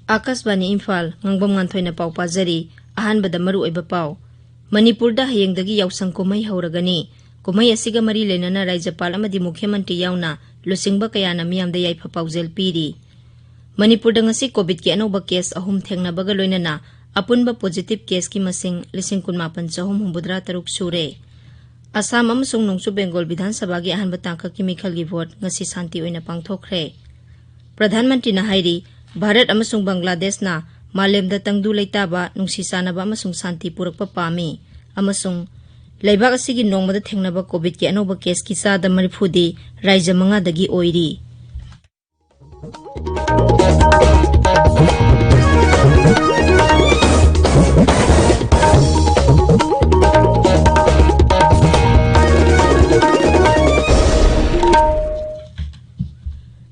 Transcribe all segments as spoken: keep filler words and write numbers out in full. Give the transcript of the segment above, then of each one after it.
ꯑꯥꯀꯥꯁꯕꯥꯅꯤ ꯏꯝꯐꯥꯜ, ꯉꯥꯡꯕꯝ ꯉꯥꯟꯊꯣꯏꯅ ꯄꯥꯎ ꯄꯥꯖꯔꯤ꯫ ꯑꯍꯥꯟꯕꯗ ꯃꯔꯨꯑꯣꯏꯕ ꯄꯥꯎ꯫ ꯃꯅꯤꯄꯨꯔꯗ ꯍꯌꯦꯡꯗꯒꯤ ꯌꯥꯎꯁꯪ ꯀꯨꯝꯍꯩ ꯍꯧꯔꯒꯅꯤ꯫ ꯀꯨꯝꯍꯩ ꯑꯁꯤꯒ ꯃꯔꯤ ꯂꯩꯅꯅ ꯔꯥꯖ꯭ꯌꯄꯥꯜ ꯑꯃꯗꯤ ꯃꯨꯈ꯭ꯌ ꯃꯟꯇ꯭ꯔꯤ ꯌꯥꯎꯅ ꯂꯨꯆꯤꯡꯕ ꯀꯌꯥꯅ ꯃꯤꯌꯥꯝꯗ ꯌꯥꯏꯐ ꯄꯥꯎꯖꯦꯜ ꯄꯤꯔꯤ꯫ ꯃꯅꯤꯄꯨꯔꯗ ꯉꯁꯤ ꯀꯣꯚꯤꯗꯀꯤ ꯑꯅꯧꯕ ꯀꯦꯁ ꯑꯍꯨꯝ ꯊꯦꯡꯅꯕꯒ ꯂꯣꯏꯅꯅ ꯑꯄꯨꯟꯕ ꯄꯣꯖꯤꯇꯤꯚ ꯀꯦꯁꯀꯤ ꯃꯁꯤꯡ ꯂꯤꯁꯤꯡ ꯀꯨꯟꯃꯥꯄꯟ ꯆꯍꯨꯝ ꯍꯨꯝꯐꯨꯇꯔꯥ ꯇꯔꯨꯛ ꯁꯨꯔꯦ꯫ ꯑꯁꯥꯝ ꯑꯃꯁꯨꯡ ꯅꯣꯡꯆꯨꯞ ꯕꯦꯡꯒꯣꯜ ꯕꯤꯙꯥꯟ ꯁꯚꯥꯒꯤ ꯑꯍꯥꯟꯕ ꯇꯥꯡꯀꯛꯀꯤ ꯃꯤꯈꯜꯒꯤ ꯚꯣꯠ ꯉꯁꯤ ꯁꯥꯟꯇꯤ ꯑꯣꯏꯅ ꯄꯥꯡꯊꯣꯛꯈ꯭ꯔꯦ꯫ ꯄ꯭ꯔꯙꯥꯟ ꯃꯟꯇ꯭ꯔꯤꯅ ꯍꯥꯏꯔꯤ, ꯚꯥꯔꯠ ꯑꯃꯁꯨꯡ ꯕꯪꯒ꯭ꯂꯥꯗꯦꯁꯅ ꯃꯥꯂꯦꯝꯗ ꯇꯪꯗꯨ ꯂꯩꯇꯥꯕ, ꯅꯨꯡꯁꯤ ꯆꯥꯟꯅꯕ ꯑꯃꯁꯨꯡ ꯁꯥꯟꯇꯤ ꯄꯨꯔꯛꯄ ꯄꯥꯝꯃꯤ ꯑꯃꯁꯨꯡ ꯂꯩꯕꯥꯛ ꯑꯁꯤꯒꯤ ꯅꯣꯡꯃꯗ ꯊꯦꯡꯅꯕ ꯀꯣꯚꯤꯗꯀꯤ ꯑꯅꯧꯕ ꯀꯦꯁꯀꯤ ꯆꯥꯗ ꯃꯔꯤꯐꯨꯗꯤ ꯔꯥꯖ꯭ꯌ ꯃꯉꯥꯗꯒꯤ ꯑꯣꯏꯔꯤ꯫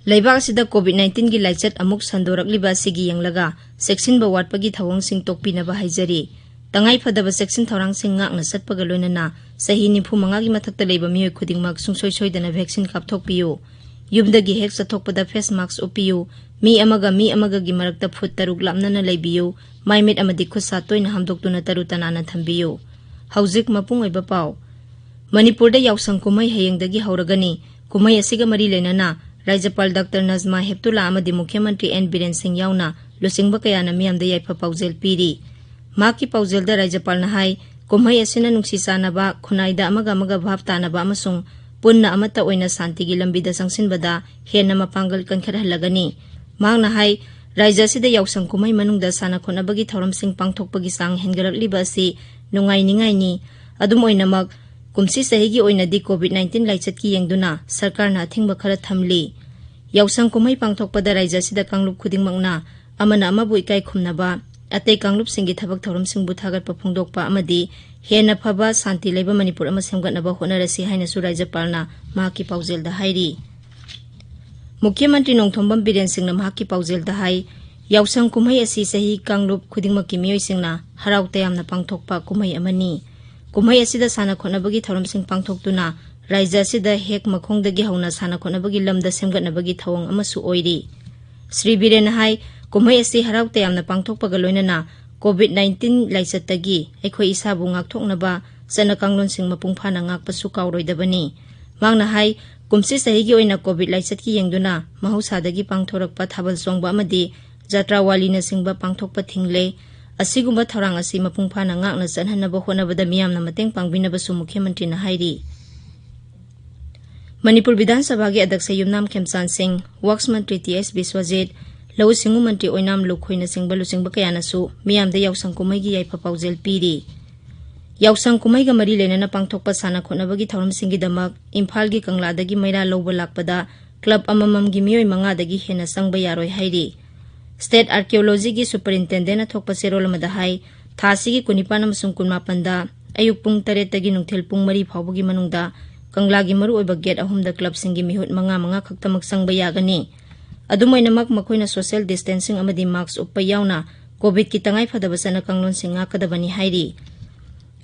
ꯂꯩꯕꯥꯛ ꯑꯁꯤꯗ ꯀꯣꯚꯤꯗ ꯅꯥꯏꯟꯇꯤꯟꯒꯤ ꯂꯥꯏꯆꯠ ꯑꯃꯨꯛ ꯁꯟꯗꯣꯔꯛꯂꯤꯕ ꯑꯁꯤꯒꯤ ꯌꯦꯡꯂꯒ ꯆꯦꯛꯁꯤꯟꯕ ꯋꯥꯠꯄꯒꯤ ꯊꯧꯑꯣꯡꯁꯤꯡ ꯇꯣꯛꯄꯤꯅꯕ ꯍꯥꯏꯖꯔꯤ꯫ ꯇꯉꯥꯏ ꯐꯗꯕ ꯆꯦꯛꯁꯤꯟ ꯊꯧꯔꯥꯡꯁꯤꯡ ꯉꯥꯛꯅ ꯆꯠꯄꯒ ꯂꯣꯏꯅꯅ ꯆꯍꯤ ꯅꯤꯐꯨ ꯃꯉꯥꯒꯤ ꯃꯊꯛꯇ ꯂꯩꯕ ꯃꯤꯑꯣꯏ ꯈꯨꯗꯤꯡꯃꯛ ꯁꯨꯡꯁꯣꯏ ꯁꯣꯏꯗꯅ ꯚꯦꯛꯁꯤꯟ ꯀꯥꯞꯊꯣꯛꯄꯤꯌꯨ꯫ ꯌꯨꯝꯗꯒꯤ ꯍꯦꯛ ꯆꯠꯊꯣꯛꯄꯗ ꯐꯦꯁ ꯃꯥꯛꯁ ꯎꯞꯄꯤꯌꯨ꯫ ꯃꯤ ꯑꯃꯒ ꯃꯤ ꯑꯃꯒꯒꯤ ꯃꯔꯛꯇ ꯐꯨꯠ ꯇꯔꯨꯛ ꯂꯥꯞꯅꯅ ꯂꯩꯕꯤꯌꯨ꯫ ꯃꯥꯏ ꯃꯤꯠ ꯑꯃꯗꯤ ꯈꯨꯠ ꯁꯥ ꯇꯣꯏꯅ ꯍꯥꯝꯗꯣꯛꯇꯨꯅ ꯇꯔꯨ ꯇꯅꯥꯟꯅ ꯊꯝꯕꯤꯌꯨ꯫ ꯍꯧꯖꯤꯛ ꯃꯄꯨꯡ ꯑꯣꯏꯕ ꯄꯥꯎ꯫ ꯃꯅꯤꯄꯨꯔꯗ ꯌꯥꯎꯁꯪ ꯀꯨꯝꯍꯩ ꯍꯌꯦꯡꯗꯒꯤ ꯍꯧꯔꯒꯅꯤ꯫ ꯀꯨꯝꯍꯩ ꯑꯁꯤꯒ ꯃꯔꯤ ꯂꯩꯅꯅ ꯔꯥꯖ꯭ꯌꯄꯥꯜ ꯗꯥꯛꯇꯔ ꯅꯖꯃꯥ ꯍꯦꯞꯇꯨꯂꯥ ꯑꯃꯗꯤ ꯃꯨꯈ꯭ꯌ ꯃꯟꯇ꯭ꯔꯤ ꯑꯦꯟ ꯕꯤꯔꯦꯟ ꯁꯤꯡ ꯌꯥꯎꯅ ꯂꯨꯆꯤꯡꯕ ꯀꯌꯥꯅ ꯃꯤꯌꯥꯝꯗ ꯌꯥꯏꯐ ꯄꯥꯎꯖꯦꯜ ꯄꯤꯔꯤ꯫ ꯃꯍꯥꯛꯀꯤ ꯄꯥꯎꯖꯦꯜꯗ ꯔꯥꯖ꯭ꯌꯄꯥꯜꯅ ꯍꯥꯏ, ꯀꯨꯝꯍꯩ ꯑꯁꯤꯅ ꯅꯨꯡꯁꯤ ꯆꯥꯟꯅꯕ, ꯈꯨꯟꯅꯥꯏꯗ ꯑꯃꯒ ꯑꯃꯒ ꯚꯥꯞ ꯇꯥꯅꯕ ꯑꯃꯁꯨꯡ ꯄꯨꯟꯅ ꯑꯃꯠꯇ ꯑꯣꯏꯅ ꯁꯥꯟꯇꯤꯒꯤ ꯂꯝꯕꯤꯗ ꯆꯪꯁꯤꯟꯕꯗ ꯍꯦꯟꯅ ꯃꯄꯥꯡꯒꯜ ꯀꯟꯈꯠꯍꯜꯂꯒꯅꯤ꯫ ꯃꯍꯥꯛꯅ ꯍꯥꯏ, ꯔꯥꯖ꯭ꯌ ꯑꯁꯤꯗ ꯌꯥꯎꯁꯪ ꯀꯨꯝꯍꯩ ꯃꯅꯨꯡꯗ ꯁꯥꯟꯅ ꯈꯣꯠꯅꯕꯒꯤ ꯊꯧꯔꯝꯁꯤꯡ ꯄꯥꯡꯊꯣꯛꯄꯒꯤ ꯆꯥꯡ ꯍꯦꯟꯒꯠꯂꯛꯂꯤꯕ ꯑꯁꯤ ꯅꯨꯡꯉꯥꯏꯅꯤꯡꯉꯥꯏꯅꯤ꯫ ꯑꯗꯨꯝ ꯑꯣꯏꯅꯃꯛ, ꯀꯨꯝꯁꯤ ꯆꯍꯤꯒꯤ ꯑꯣꯏꯅꯗꯤ ꯀꯣꯚꯤꯗ ꯅꯥꯏꯟꯇꯤꯟ ꯂꯥꯏꯆꯠꯀꯤ ꯌꯦꯡꯗꯨꯅ ꯁꯔꯀꯥꯔꯅ ꯑꯊꯤꯡꯕ ꯈꯔ ꯊꯝꯂꯤ꯫ ꯌꯥꯎꯁꯪ ꯀꯨꯝꯍꯩ ꯄꯥꯡꯊꯣꯛꯄꯗ ꯔꯥꯖ꯭ꯌ ꯑꯁꯤꯗ ꯀꯥꯡꯂꯨꯞ ꯈꯨꯗꯤꯡꯃꯛꯅ ꯑꯃꯅ ꯑꯃꯕꯨ ꯏꯀꯥꯏ ꯈꯨꯝꯅꯕ, ꯑꯇꯩ ꯀꯥꯡꯂꯨꯞꯁꯤꯡꯒꯤ ꯊꯕꯛ ꯊꯧꯔꯝꯁꯤꯡꯕꯨ ꯊꯥꯒꯠꯄ ꯐꯣꯡꯗꯣꯛꯄ ꯑꯃꯗꯤ ꯍꯦꯟꯅ ꯐꯕ ꯁꯥꯟꯇꯤ ꯂꯩꯕ ꯃꯅꯤꯄꯨꯔ ꯑꯃ ꯁꯦꯝꯒꯠꯅꯕ ꯍꯣꯠꯅꯔꯁꯤ ꯍꯥꯏꯅꯁꯨ ꯔꯥꯖ꯭ꯌꯄꯥꯜꯅ ꯃꯍꯥꯛꯀꯤ ꯄꯥꯎꯖꯦꯜꯗ ꯍꯥꯏꯔꯤ꯫ ꯃꯨꯈ꯭ꯌ ꯃꯟꯇ꯭ꯔꯤ ꯅꯣꯡꯊꯣꯝꯕꯝ ꯕꯤꯔꯦꯟ ꯁꯤꯡꯅ ꯃꯍꯥꯛꯀꯤ ꯄꯥꯎꯖꯦꯜꯗ ꯍꯥꯏ, ꯌꯥꯎꯁꯪ ꯀꯨꯝꯍꯩ ꯑꯁꯤ ꯆꯍꯤ ꯀꯥꯡꯂꯨꯞ ꯈꯨꯗꯤꯡꯃꯛꯀꯤ ꯃꯤꯑꯣꯏꯁꯤꯡꯅ ꯍꯔꯥꯎ ꯇꯌꯥꯝꯅ ꯄꯥꯡꯊꯣꯛꯄ ꯀꯨꯝꯍꯩ ꯑꯃꯅꯤ꯫ ꯀꯨꯝꯍꯩ ꯑꯁꯤꯗ ꯁꯥꯟꯅ ꯈꯣꯠꯅꯕꯒꯤ ꯊꯧꯔꯝꯁꯤꯡ ꯄꯥꯡꯊꯣꯛꯇꯨꯅ ꯔꯥꯏꯖ꯭ꯌ ꯑꯁꯤꯗ ꯍꯦꯛ ꯃꯈꯣꯡꯗꯒꯤ ꯍꯧꯅ ꯁꯥꯟꯅ ꯈꯣꯠꯅꯕꯒꯤ ꯂꯝꯗ ꯁꯦꯝꯒꯠꯅꯕꯒꯤ ꯊꯧꯑꯣꯡ ꯑꯃꯁꯨ ꯑꯣꯏꯔꯤ꯫ ꯁ꯭ꯔꯤ ꯕꯤꯔꯦꯟꯅ ꯍꯥꯏ, ꯀꯨꯝꯍꯩ ꯑꯁꯤ ꯍꯔꯥꯎ ꯇꯌꯥꯝꯅ ꯄꯥꯡꯊꯣꯛꯄꯒ ꯂꯣꯏꯅꯅ COVID nineteen ꯂꯥꯏꯆꯠꯇꯒꯤ ꯑꯩꯈꯣꯏ ꯏꯁꯥꯕꯨ ꯉꯥꯛꯊꯣꯛꯅꯕ ꯆꯠꯅ ꯀꯥꯡꯂꯣꯟꯁꯤꯡ ꯃꯄꯨꯡ ꯐꯥꯅ ꯉꯥꯛꯄꯁꯨ ꯀꯥꯎꯔꯣꯏꯗꯕꯅꯤ꯫ ꯃꯍꯥꯛꯅ ꯍꯥꯏ, ꯀꯨꯝꯁꯤ ꯆꯍꯤꯒꯤ ꯑꯣꯏꯅ COVID ꯂꯥꯏꯆꯠꯀꯤ ꯌꯦꯡꯗꯨꯅ ꯃꯍꯧꯁꯥꯗꯒꯤ ꯄꯥꯡꯊꯣꯔꯛꯄ ꯊꯥꯕꯜ ꯆꯣꯡꯕ ꯑꯃꯗꯤ ꯖꯇ꯭ꯔꯥ ꯋꯥꯂꯤꯅꯆꯤꯡꯕ ꯄꯥꯡꯊꯣꯛꯄ ꯊꯤꯡꯂꯦ꯫ ꯑꯁꯤꯒꯨꯝꯕ ꯊꯧꯔꯥꯡ ꯑꯁꯤ ꯃꯄꯨꯡ ꯐꯥꯅ ꯉꯥꯛꯅ ꯆꯠꯍꯟꯅꯕ ꯍꯣꯠꯅꯕꯗ ꯃꯤꯌꯥꯝꯅ ꯃꯇꯦꯡ ꯄꯥꯡꯕꯤꯅꯕꯁꯨ ꯃꯨꯈ꯭ꯌ ꯃꯟꯇ꯭ꯔꯤꯅ ꯍꯥꯏꯔꯤ꯫ ꯃꯅꯤꯄꯨꯔ ꯕꯤꯙꯥꯟ ꯁꯚꯥꯒꯤ ꯑꯗ꯭ꯌꯛꯁ ꯌꯨꯝꯅꯥꯝ ꯈꯦꯝꯆꯥꯟ ꯁꯤꯡ, ꯋꯥꯛꯁ ꯃꯟꯇ꯭ꯔꯤ ꯇꯤ ꯑꯦꯁ ꯕꯤꯁ꯭ꯋꯖꯤꯠ, ꯂꯧꯎ ꯁꯤꯡꯎ ꯃꯟꯇ꯭ꯔꯤ ꯑꯣꯏꯅꯥꯝ ꯂꯨꯈꯣꯏꯅꯆꯤꯡꯕ ꯂꯨꯆꯤꯡꯕ ꯀꯌꯥꯅꯁꯨ ꯃꯤꯌꯥꯝꯗ ꯌꯥꯎꯁꯪ ꯀꯨꯝꯍꯩꯒꯤ ꯌꯥꯏꯐ ꯄꯥꯎꯖꯦꯜ ꯄꯤꯔꯤ꯫ ꯌꯥꯎꯁꯪ ꯀꯨꯝꯍꯩꯒ ꯃꯔꯤ ꯂꯩꯅꯅ ꯄꯥꯡꯊꯣꯛꯄ ꯁꯥꯟꯅ ꯈꯣꯠꯅꯕꯒꯤ ꯊꯧꯔꯝꯁꯤꯡꯒꯤꯗꯃꯛ ꯏꯝꯐꯥꯜꯒꯤ ꯀꯪꯂꯥꯗꯒꯤ ꯃꯩꯔꯥ ꯂꯧꯕ ꯂꯥꯛꯄꯗ ꯀ꯭ꯂꯕ ꯑꯃꯃꯝꯒꯤ ꯃꯤꯑꯣꯏ ꯃꯉꯥꯗꯒꯤ ꯍꯦꯟꯅ ꯆꯪꯕ ꯌꯥꯔꯣꯏ ꯍꯥꯏꯔꯤ꯫ ꯁ꯭ꯇꯦꯠ ꯑꯥꯔꯀꯤꯑꯣꯂꯣꯖꯤꯒꯤ ꯁꯨꯄꯔꯏꯟꯇꯦꯟꯗꯦꯟꯠꯅ ꯊꯣꯛꯄ ꯆꯦꯔꯣꯜ ꯑꯃꯗ ꯍꯥꯏ, ꯊꯥ ꯑꯁꯤꯒꯤ ꯀꯨꯟꯅꯤꯄꯥꯟ ꯑꯃꯁꯨꯡ ꯀꯨꯟꯃꯥꯄꯟꯗ ꯑꯌꯨꯛ ꯄꯨꯡ ꯇꯔꯦꯠꯇꯒꯤ ꯅꯨꯡꯊꯤꯜ ꯄꯨꯡ ꯃꯔꯤ ꯐꯥꯎꯕꯒꯤ ꯃꯅꯨꯡꯗ ꯀꯪꯂꯥꯒꯤ ꯃꯔꯨꯑꯣꯏꯕ ꯒꯦꯠ ꯑꯍꯨꯝꯗ ꯀ꯭ꯂꯕꯁꯤꯡꯒꯤ ꯃꯤꯍꯨꯠ ꯃꯉꯥ ꯃꯉꯥ ꯈꯛꯇꯃꯛ ꯆꯪꯕ ꯌꯥꯒꯅꯤ꯫ ꯑꯗꯨꯝ ꯑꯣꯏꯅꯃꯛ, ꯃꯈꯣꯏꯅ social distancing ꯑꯃꯗꯤ mask ꯎꯞꯄ ꯌꯥꯎꯅ COVID-ꯀꯤ ꯇꯉꯥꯏ ꯐꯗꯕ ꯆꯠꯅ ꯀꯥꯡꯂꯣꯟꯁꯤꯡ ꯉꯥꯛꯀꯗꯕꯅꯤ ꯍꯥꯏꯔꯤ꯫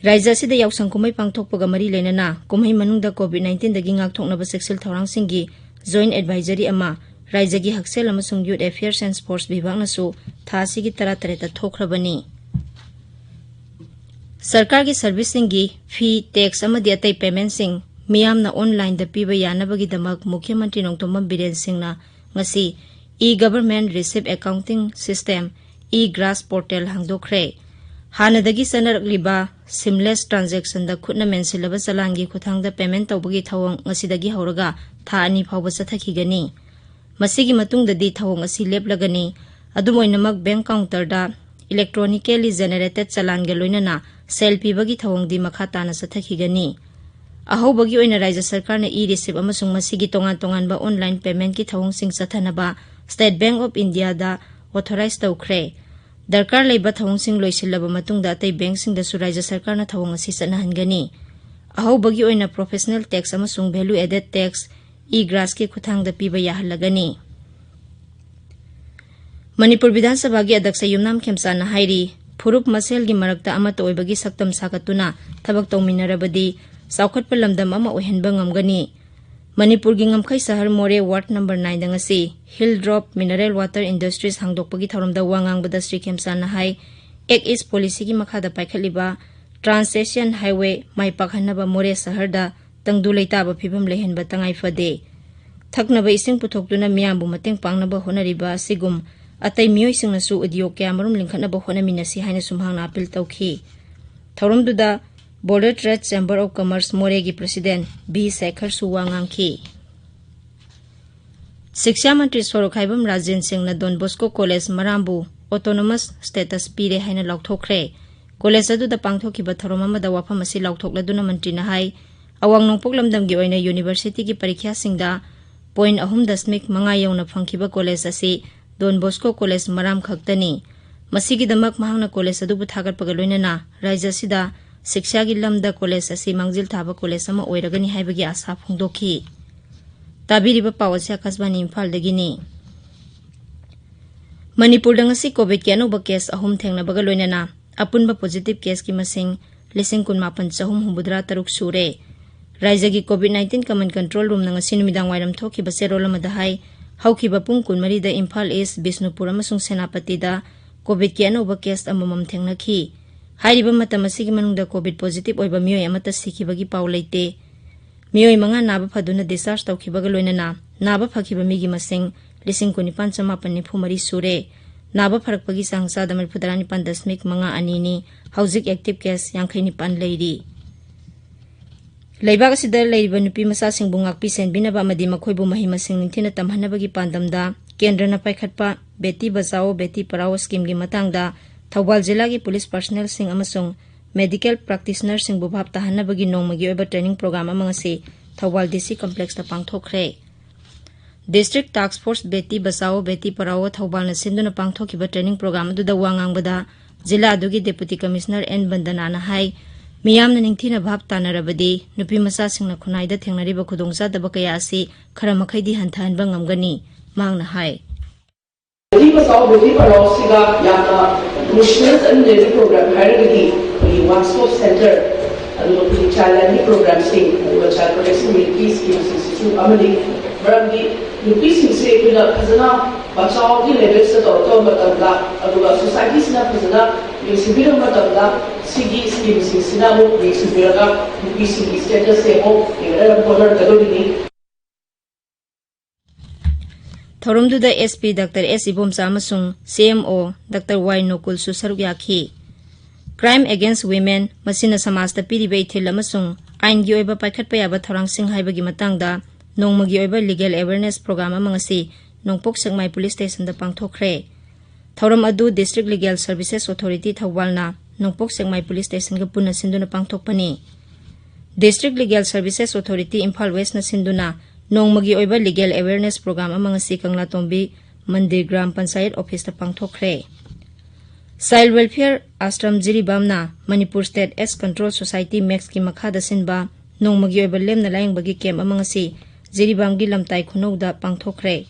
ꯔꯥꯏꯖ꯭ꯌ ꯑꯁꯤꯗ ꯌꯥꯎꯁꯪ ꯀꯨꯝꯍꯩ ꯄꯥꯡꯊꯣꯛꯄꯒ ꯃꯔꯤ ꯂꯩꯅꯅ ꯀꯨꯝꯍꯩ ꯃꯅꯨꯡꯗ COVID nineteenꯗꯒꯤ ꯉꯥꯛꯊꯣꯛꯅꯕ ꯆꯦꯛꯁꯤꯜ ꯊꯧꯔꯥꯡꯁꯤꯡꯒꯤ joint advisory ꯑꯃ ꯔꯥꯏꯖ꯭ꯌꯒꯤ ꯍꯛꯁꯦꯜ ꯑꯃꯁꯨꯡ Youth Affairs and Sports ꯕꯤꯚꯥꯒꯅꯁꯨ ꯊꯥ ꯑꯁꯤꯒꯤ ꯇꯔꯥꯇꯔꯦꯠꯇ ꯊꯣꯛꯈ꯭ꯔꯕꯅꯤ꯫ ꯁꯔꯀꯥꯔꯒꯤ serviceꯁꯤꯡꯒꯤ fee, tax ꯑꯃꯗꯤ ꯑꯇꯩ paymentꯁꯤꯡ ꯃꯤꯌꯥꯝꯅ onlineꯗ ꯄꯤꯕ ꯌꯥꯅꯕꯒꯤꯗꯃꯛ ꯃꯨꯈ꯭ꯌ ꯃꯟꯇ꯭ꯔꯤ ꯅꯣꯡꯊꯣꯝꯕꯝ ꯕꯤꯔꯦꯟ ꯁꯤꯡꯅ ꯉꯁꯤ E-Government Receipt Accounting System, E-GRAS portal ꯍꯥꯡꯗꯣꯛꯈ꯭ꯔꯦ꯫ ꯍꯥꯟꯅꯗꯒꯤ ꯆꯠꯅꯔꯛꯂꯤꯕ seamless transactionꯗ ꯈꯨꯠꯅ ꯃꯦꯟꯁꯤꯜꯂꯕ ꯆꯂꯥꯟꯒꯤ ꯈꯨꯠꯊꯥꯡꯗ payment ꯇꯧꯕꯒꯤ ꯊꯧꯑꯣꯡ ꯉꯁꯤꯗꯒꯤ ꯍꯧꯔꯒ ꯊꯥ ꯑꯅꯤ ꯐꯥꯎꯕ ꯆꯠꯊꯈꯤꯒꯅꯤ꯫ ꯃꯁꯤꯒꯤ ꯃꯇꯨꯡꯗꯗꯤ ꯊꯧꯑꯣꯡ ꯑꯁꯤ ꯂꯦꯞꯂꯒꯅꯤ꯫ ꯑꯗꯨꯝ ꯑꯣꯏꯅꯃꯛ, bank counterꯗ electronically generated ꯆꯂꯥꯟꯒ ꯂꯣꯏꯅꯅ ꯁꯦꯜ ꯄꯤꯕꯒꯤ ꯊꯧꯑꯣꯡꯗꯤ ꯃꯈꯥ ꯇꯥꯅ ꯆꯠꯊꯈꯤꯒꯅꯤ꯫ ꯑꯍꯧꯕꯒꯤ ꯑꯣꯏꯅ ꯔꯥꯏꯖ꯭ꯌ ꯁꯔꯀꯥꯔꯅ E-Receipt ꯑꯃꯁꯨꯡ ꯃꯁꯤꯒꯤ ꯇꯣꯉꯥꯟ ꯇꯣꯉꯥꯟꯕ online paymentꯀꯤ ꯊꯧꯑꯣꯡꯁꯤꯡ ꯆꯠꯊꯅꯕ State Bank of Indiaꯗ authorize ꯇꯧꯈ꯭ꯔꯦ꯫ ꯗꯔꯀꯥꯔ ꯂꯩꯕ ꯊꯧꯑꯣꯡꯁꯤꯡ ꯂꯣꯏꯁꯤꯜꯂꯕ ꯃꯇꯨꯡꯗ ꯑꯇꯩ bankꯁꯤꯡꯗꯁꯨ ꯔꯥꯏꯖ꯭ꯌ ꯁꯔꯀꯥꯔꯅ ꯊꯧꯑꯣꯡ ꯑꯁꯤ ꯆꯠꯅꯍꯟꯒꯅꯤ꯫ ꯑꯍꯧꯕꯒꯤ ꯑꯣꯏꯅ professional tax ꯑꯃꯁꯨꯡ value added tax E-GRASꯀꯤ ꯈꯨꯠꯊꯥꯡꯗ ꯄꯤꯕ ꯌꯥꯍꯜꯂꯒꯅꯤ꯫ ꯃꯅꯤꯄꯨꯔ ꯕꯤꯙꯥꯟ ꯁꯚꯥꯒꯤ ꯑꯗꯛꯁ ꯌꯨꯝꯅꯥꯝ ꯈꯦꯝꯆꯥꯟꯅ ꯍꯥꯏꯔꯤ, ꯐꯨꯔꯨꯞ ꯃꯁꯦꯜꯒꯤ ꯃꯔꯛꯇ ꯑꯃꯠꯇ ꯑꯣꯏꯕꯒꯤ ꯁꯛꯇꯝ ꯁꯥꯒꯠꯇꯨꯅ ꯊꯕꯛ ꯇꯧꯃꯤꯟꯅꯔꯕꯗꯤ ꯆꯥꯎꯈꯠꯄ ꯂꯝꯗꯝ ꯑꯃ ꯑꯣꯏꯍꯟꯕ ꯉꯝꯒꯅꯤ꯫ ꯃꯅꯤꯄꯨꯔꯒꯤ ꯉꯝꯈꯩ ꯁꯍꯔ ꯃꯣꯔꯦ ꯋꯥꯔꯗ ꯅꯝꯕꯔ ꯅꯥꯏꯟꯗ ꯉꯁꯤ Hill Drop Mineral Water Industries ꯍꯥꯡꯗꯣꯛꯄꯒꯤ ꯊꯧꯔꯝꯗ ꯋꯥ ꯉꯥꯡꯕꯗ ꯁ꯭ꯔꯤ ꯈꯦꯝꯆꯥꯟꯅ ꯍꯥꯏ, Act East ꯄꯣꯂꯤꯁꯤꯒꯤ ꯃꯈꯥꯗ ꯄꯥꯏꯈꯠꯂꯤꯕ Trans Asian Highway ꯃꯥꯏ ꯄꯥꯛꯍꯟꯅꯕ ꯃꯣꯔꯦ ꯁꯍꯔꯗ ꯇꯪꯗꯨ ꯂꯩꯇꯥꯕ ꯐꯤꯕꯝ ꯂꯩꯍꯟꯕ ꯇꯉꯥꯏ ꯐꯗꯦ꯫ ꯊꯛꯅꯕ ꯏꯁꯤꯡ ꯄꯨꯊꯣꯛꯇꯨꯅ ꯃꯤꯌꯥꯝꯕꯨ ꯃꯇꯦꯡ ꯄꯥꯡꯅꯕ ꯍꯣꯠꯅꯔꯤꯕ ꯑꯁꯤꯒꯨꯝ ꯑꯇꯩ ꯃꯤꯑꯣꯏꯁꯤꯡꯅꯁꯨ ꯎꯗꯤꯌꯣꯒ ꯀꯌꯥꯃꯔꯨꯝ ꯂꯤꯡꯈꯠꯅꯕ ꯍꯣꯠꯅꯃꯤꯟꯅꯁꯤ ꯍꯥꯏꯅꯁꯨ ꯃꯍꯥꯛꯅ ꯑꯥꯄꯤꯜ ꯇꯧꯈꯤ꯫ ꯊꯧꯔꯝꯗꯨꯗ Border Trade Chamber of Commerce ꯃꯣꯔꯦꯒꯤ ꯄ꯭ꯔꯁꯤꯗꯦꯟ ꯕꯤ ꯁꯦꯈꯔꯁꯨ ꯋꯥ ꯉꯥꯡꯈꯤ꯫ ꯁꯤꯛꯁꯥ ꯃꯟꯇ꯭ꯔꯤ ꯁꯣꯔꯣꯛꯈꯥꯏꯕꯝ ꯔꯥꯖꯦꯟ ꯁꯤꯡꯅ ꯗꯣꯟ ꯕꯣꯁꯀꯣ ꯀꯣꯂꯦꯖ ꯃꯔꯥꯝꯕꯨ autonomous status ꯄꯤꯔꯦ ꯍꯥꯏꯅ ꯂꯥꯎꯊꯣꯛꯈ꯭ꯔꯦ꯫ ꯀꯣꯂꯦꯖ ꯑꯗꯨꯗ ꯄꯥꯡꯊꯣꯛꯈꯤꯕ ꯊꯧꯔꯝ ꯑꯃꯗ ꯋꯥꯐꯝ ꯑꯁꯤ ꯂꯥꯎꯊꯣꯛꯂꯗꯨꯅ ꯃꯟꯇ꯭ꯔꯤꯅ ꯍꯥꯏ, ꯑꯋꯥꯡ ꯅꯣꯡꯄꯣꯛ ꯂꯝꯗꯝꯒꯤ ꯑꯣꯏꯅ ꯌꯨꯅꯤꯚꯔꯁꯤꯇꯤꯒꯤ ꯄꯔꯤꯈ꯭ꯌꯥꯁꯤꯡꯗ point ꯑꯍꯨꯝ ꯗꯁꯃꯤꯛ ꯃꯉꯥ ꯌꯧꯅ ꯐꯪꯈꯤꯕ ꯀꯣꯂꯦꯖ ꯑꯁꯤ ꯗꯣꯟ ꯕꯣꯁꯀꯣ ꯀꯣꯂꯦꯖ ꯃꯔꯥꯝ ꯈꯛꯇꯅꯤ꯫ ꯃꯁꯤꯒꯤꯗꯃꯛ ꯃꯍꯥꯛꯅ ꯀꯣꯂꯦꯖ ꯑꯗꯨꯕꯨ ꯊꯥꯒꯠꯄꯒ ꯂꯣꯏꯅꯅ ꯔꯥꯖ꯭ꯌ ꯑꯁꯤꯗ ꯁꯤꯛꯁꯥꯒꯤ ꯂꯝꯗ ꯀꯣꯂꯦꯖ ꯑꯁꯤ ꯃꯥꯡꯖꯤꯜ ꯊꯥꯕ ꯀꯣꯂꯦꯖ ꯑꯃ ꯑꯣꯏꯔꯒꯅꯤ ꯍꯥꯏꯕꯒꯤ ꯑꯥꯁꯥ ꯐꯣꯡꯗꯣꯛꯈꯤ꯫ ꯇꯥꯕꯤꯔꯤꯕ ꯄꯥꯎ ꯑꯁꯤ ꯑꯀꯥꯁꯕꯥꯅꯤ ꯏꯝꯐꯥꯜꯗꯒꯤꯅꯤ꯫ ꯃꯅꯤꯄꯨꯔꯗ ꯉꯁꯤ ꯀꯣꯚꯤꯗꯀꯤ ꯑꯅꯧꯕ ꯀꯦꯁ ꯑꯍꯨꯝ ꯊꯦꯡꯅꯕꯒ ꯂꯣꯏꯅꯅ ꯑꯄꯨꯟꯕ ꯄꯣꯖꯤꯇꯤꯚ ꯀꯦꯁꯀꯤ ꯃꯁꯤꯡ ꯂꯤꯁꯤꯡ ꯀꯨꯟꯃꯥꯄꯟ ꯆꯍꯨꯝ ꯍꯨꯝꯐꯨꯇꯔꯥ ꯇꯔꯨꯛ ꯁꯨꯔꯦ꯫ ꯔꯥꯖ꯭ꯌꯒꯤ ꯀꯣꯚꯤꯗ ꯅꯥꯏꯟꯇꯤꯟ ꯀꯃꯟ ꯀꯟꯇ꯭ꯔꯣꯜ ꯔꯨꯝꯅ ꯉꯁꯤ ꯅꯨꯃꯤꯗꯥꯡ ꯋꯥꯏꯔꯝ ꯊꯣꯛꯈꯤꯕ ꯆꯦꯔꯣꯜ ꯑꯃꯗ ꯍꯥꯏ, ꯍꯧꯈꯤꯕ ꯄꯨꯡ ꯀꯨꯟꯃꯔꯤꯗ ꯏꯝꯐꯥꯜ ꯏꯁ, ꯕꯤꯁꯅꯨꯄꯨꯔ ꯑꯃꯁꯨꯡ ꯁꯦꯅꯥꯄꯇꯤꯗ ꯀꯣꯚꯤꯗꯀꯤ ꯑꯅꯧꯕ ꯀꯦꯁ ꯑꯃꯃꯝ ꯊꯦꯡꯅꯈꯤ꯫ ꯍꯥꯏꯔꯤꯕ ꯃꯇꯝ ꯑꯁꯤꯒꯤ ꯃꯅꯨꯡꯗ ꯀꯣꯚꯤꯗ ꯄꯣꯖꯤꯇꯤꯚ ꯑꯣꯏꯕ ꯃꯤꯑꯣꯏ ꯑꯃꯠꯇ ꯁꯤꯈꯤꯕꯒꯤ ꯄꯥꯎ ꯂꯩꯇꯦ꯫ ꯃꯤꯑꯣꯏ ꯃꯉꯥ ꯅꯥꯕ ꯐꯗꯨꯅ ꯗꯤꯁꯆꯥꯔꯖ ꯇꯧꯈꯤꯕꯒ ꯂꯣꯏꯅꯅ ꯅꯥꯕ ꯐꯈꯤꯕ ꯃꯤꯒꯤ ꯃꯁꯤꯡ ꯂꯤꯁꯤꯡ ꯀꯨꯟꯅꯤꯄꯥꯟ ꯆꯃꯥꯄꯟ ꯅꯤꯐꯨ ꯃꯔꯤ ꯁꯨꯔꯦ꯫ ꯅꯥꯕ ꯐꯔꯛꯄꯒꯤ ꯆꯥꯡ ꯆꯥꯗ ꯃꯔꯤꯐꯨꯇꯔꯥ ꯅꯤꯄꯥꯟ ꯗꯁꯃꯤꯛ ꯃꯉꯥ ꯑꯅꯤꯅꯤ꯫ ꯍꯧꯖꯤꯛ ꯑꯦꯛꯇꯤꯚ ꯀꯦꯁ ꯌꯥꯡꯈꯩ ꯅꯤꯄꯥꯟ ꯂꯩꯔꯤ꯫ ꯂꯩꯕꯥꯛ ꯑꯁꯤꯗ ꯂꯩꯔꯤꯕ ꯅꯨꯄꯤ ꯃꯆꯥꯁꯤꯡꯕꯨ ꯉꯥꯛꯄꯤ ꯁꯦꯟꯕꯤꯅꯕ ꯑꯃꯗꯤ ꯃꯈꯣꯏꯕꯨ ꯃꯍꯩ ꯃꯁꯤꯡ ꯅꯤꯡꯊꯤꯅ ꯇꯝꯍꯟꯅꯕꯒꯤ ꯄꯥꯟꯗꯝꯗ ꯀꯦꯟꯗ꯭ꯔꯅ ꯄꯥꯏꯈꯠꯄ ꯕꯦꯇꯤ ꯕꯆꯥꯑꯣ ꯕꯦꯇꯤ ꯄꯔꯥꯑꯣ ꯁ꯭ꯀꯤꯝꯒꯤ ꯃꯇꯥꯡꯗ ꯊꯧꯕꯥꯜ ꯖꯤꯂꯥꯒꯤ ꯄꯨꯂꯤꯁ ꯄꯥꯔꯁꯅꯦꯜꯁꯤꯡ ꯑꯃꯁꯨꯡ ꯃꯦꯗꯤꯀꯦꯜ ꯄ꯭ꯔꯥꯛꯇꯤꯁꯅꯔꯁꯤꯡꯕꯨ ꯚꯥꯞ ꯇꯥꯍꯟꯅꯕꯒꯤ ꯅꯣꯡꯃꯒꯤ ꯑꯣꯏꯕ ꯇ꯭ꯔꯦꯅꯤꯡ ꯄ꯭ꯔꯣꯒ꯭ꯔꯥꯝ ꯑꯃ ꯉꯁꯤ ꯊꯧꯕꯥꯜ ꯗꯤ ꯁꯤ ꯀꯝꯄ꯭ꯂꯦꯛꯁꯇ ꯄꯥꯡꯊꯣꯛꯈ꯭ꯔꯦ꯫ ꯗꯤꯁꯇ꯭ꯔꯤꯛ ꯇꯥꯛꯁ ꯐꯣꯔꯁ ꯕꯦꯇꯤ ꯕꯆꯥꯑꯣ ꯕꯦꯇꯤ ꯄꯔꯥꯑꯣ ꯊꯧꯕꯥꯜꯅ ꯁꯤꯟꯗꯨꯅ ꯄꯥꯡꯊꯣꯛꯈꯤꯕ ꯇ꯭ꯔꯦꯅꯤꯡ ꯄ꯭ꯔꯣꯒ꯭ꯔꯥꯝ ꯑꯗꯨꯗ ꯋꯥ ꯉꯥꯡꯕꯗ ꯖꯤꯂꯥ ꯑꯗꯨꯒꯤ ꯗꯦꯄꯨꯇꯤ ꯀꯃꯤꯁꯅꯔ ꯑꯦꯟ ꯕꯟꯗꯅꯥꯅ ꯍꯥꯏ, ꯃꯤꯌꯥꯝꯅ ꯅꯤꯡꯊꯤꯅ ꯚꯥꯞ ꯇꯥꯅꯔꯕꯗꯤ ꯅꯨꯄꯤ ꯃꯆꯥꯁꯤꯡꯅ ꯈꯨꯟꯅꯥꯏꯗ ꯊꯦꯡꯅꯔꯤꯕ ꯈꯨꯗꯣꯡꯆꯥꯗꯕ ꯀꯌꯥ ꯑꯁꯤ ꯈꯔ ꯃꯈꯩꯗꯤ ꯍꯟꯊꯍꯟꯕ ꯉꯝꯒꯅꯤ꯫ ꯃꯍꯥꯛꯅ ꯍꯥꯏ, ꯃꯆꯥꯎ ꯕꯦꯇꯤ ꯄꯔꯥꯎꯁꯤꯒ ꯌꯥꯝꯅ ꯏꯅꯤꯁꯤꯌꯦꯜ ꯑꯃ ꯂꯩꯕ ꯄ꯭ꯔꯣꯒ꯭ꯔꯥꯝ ꯍꯥꯏꯔꯒꯗꯤ ꯑꯩꯈꯣꯏꯒꯤ ꯋꯥꯟ ꯁ꯭ꯇꯣꯞ ꯁꯦꯟꯇꯔ, ꯑꯗꯨꯒ ꯑꯩꯈꯣꯏꯒꯤ ꯆꯥꯏꯜ ꯂꯥꯏꯟꯒꯤ ꯄ꯭ꯔꯣꯒ꯭ꯔꯥꯝꯁꯤꯡ, ꯑꯗꯨꯒ ꯆꯥꯏꯜ ꯄ꯭ꯔꯣꯇꯦꯛꯁꯟ ꯃꯤꯅꯤꯁꯇ꯭ꯔꯤ ꯁ꯭ꯀꯤꯝꯁꯤꯡꯁꯤꯁꯨ ꯑꯃꯅꯤ꯫ ꯃꯔꯝꯗꯤ ꯅꯨꯄꯤꯁꯤꯡꯁꯦ ꯑꯩꯈꯣꯏꯅ ꯐꯖꯅ ꯃꯆꯥꯎꯒꯤ ꯂꯦꯚꯦꯜꯁꯤꯗ ꯇꯧꯔꯛꯇꯕ ꯃꯇꯝꯗ, ꯑꯗꯨꯒ ꯁꯣꯁꯥꯏꯇꯤꯁꯤꯅ ꯐꯖꯅ ꯌꯦꯡꯁꯤꯟꯕꯤꯗꯕ ꯃꯇꯝꯗ, ꯁꯤꯒꯤ ꯁ꯭ꯀꯤꯝꯁꯤꯡꯁꯤꯅ ꯑꯃꯨꯛ ꯌꯦꯡꯁꯤꯟꯕꯤꯔꯒ ꯅꯨꯄꯤꯁꯤꯡꯒꯤ ꯁ꯭ꯇꯦꯇꯁꯁꯦ ꯑꯃꯨꯛ ꯍꯦꯟꯒꯠꯅꯕ ꯍꯣꯠꯅꯔꯛꯀꯗꯧꯔꯤꯅꯤ꯫ ꯊꯧꯔꯝꯗꯨꯗ ꯑꯦꯁ ꯄꯤ ꯗꯥꯛꯇꯔ ꯑꯦꯁ ꯏꯕꯣꯝꯆꯥ ꯑꯃꯁꯨꯡ ꯁꯤ ꯑꯦꯝ ꯑꯣ ꯗꯥꯛꯇꯔ ꯋꯥꯏ ꯅꯣꯀꯨꯜꯁꯨ ꯁꯔꯨꯛ ꯌꯥꯈꯤ꯫ Crime against women, ꯃꯁꯤꯅ ꯁꯃꯥꯖꯇ ꯄꯤꯔꯤꯕ ꯏꯊꯤꯜ ꯑꯃꯁꯨꯡ ꯑꯥꯏꯟꯒꯤ ꯑꯣꯏꯕ ꯄꯥꯏꯈꯠꯄ ꯌꯥꯕ ꯊꯧꯔꯥꯡꯁꯤꯡ ꯍꯥꯏꯕꯒꯤ ꯃꯇꯥꯡꯗ ꯅꯣꯡꯃꯒꯤ ꯑꯣꯏꯕ ꯂꯤꯒꯦꯜ ꯑꯦꯋꯦꯔꯅꯦꯁ ꯄ꯭ꯔꯣꯒ꯭ꯔꯥꯝ ꯑꯃ ꯉꯁꯤ ꯅꯣꯡꯄꯣꯛ ꯁꯦꯛꯃꯥꯏ ꯄꯨꯂꯤꯁ ꯁ꯭ꯇꯦꯁꯟꯗ ꯄꯥꯡꯊꯣꯛꯈ꯭ꯔꯦ꯫ ꯊꯧꯔꯝ ꯑꯗꯨ ꯗꯤꯁꯇ꯭ꯔꯤꯛ ꯂꯤꯒꯦꯜ ꯁꯔꯚꯤꯁꯦꯁ ꯑꯣꯊꯣꯔꯤꯇꯤ ꯊꯧꯕꯥꯜꯅ ꯅꯣꯡꯄꯣꯛ ꯁꯦꯛꯃꯥꯏ ꯄꯨꯂꯤꯁ ꯁ꯭ꯇꯦꯁꯟꯒ ꯄꯨꯟꯅ ꯁꯤꯟꯗꯨꯅ ꯄꯥꯡꯊꯣꯛꯄꯅꯤ꯫ District legal services authority Imphal ꯋꯦꯁꯅ ꯁꯤꯟꯗꯨꯅ ꯅꯣꯡꯃꯒꯤ ꯑꯣꯏꯕ ꯂꯤꯒꯦꯜ ꯑꯦꯋꯦꯔꯅꯦꯁ ꯄ꯭ꯔꯣꯒ꯭ꯔꯥꯝ ꯑꯃ ꯉꯁꯤ ꯀꯪꯂꯥꯇꯣꯝꯕꯤ ꯃꯟꯗꯤꯔ ꯒ꯭ꯔꯥꯝ ꯄꯟꯆꯥꯌꯠ ꯑꯣꯐꯤꯁꯇ ꯄꯥꯡꯊꯣꯛꯈ꯭ꯔꯦ꯫ ꯆꯥꯏꯜ ꯋꯦꯜꯐꯤꯌꯔ ꯑꯥꯁ꯭ꯔꯝ ꯖꯤꯔꯤꯕꯥꯝꯅ Manipur state AIDS control society, ꯃꯦꯛꯁꯀꯤ ꯃꯈꯥꯗ ꯁꯤꯟꯕ ꯅꯣꯡꯃꯒꯤ ꯑꯣꯏꯕ ꯂꯦꯝꯅ ꯂꯥꯌꯦꯡꯕꯒꯤ ꯀꯦꯝꯞ ꯑꯃ ꯉꯁꯤ ꯖꯤꯔꯤꯕꯥꯝꯒꯤ ꯂꯝꯇꯥꯏ ꯈꯨꯅꯧꯗ ꯄꯥꯡꯊꯣꯛꯈ꯭ꯔꯦ꯫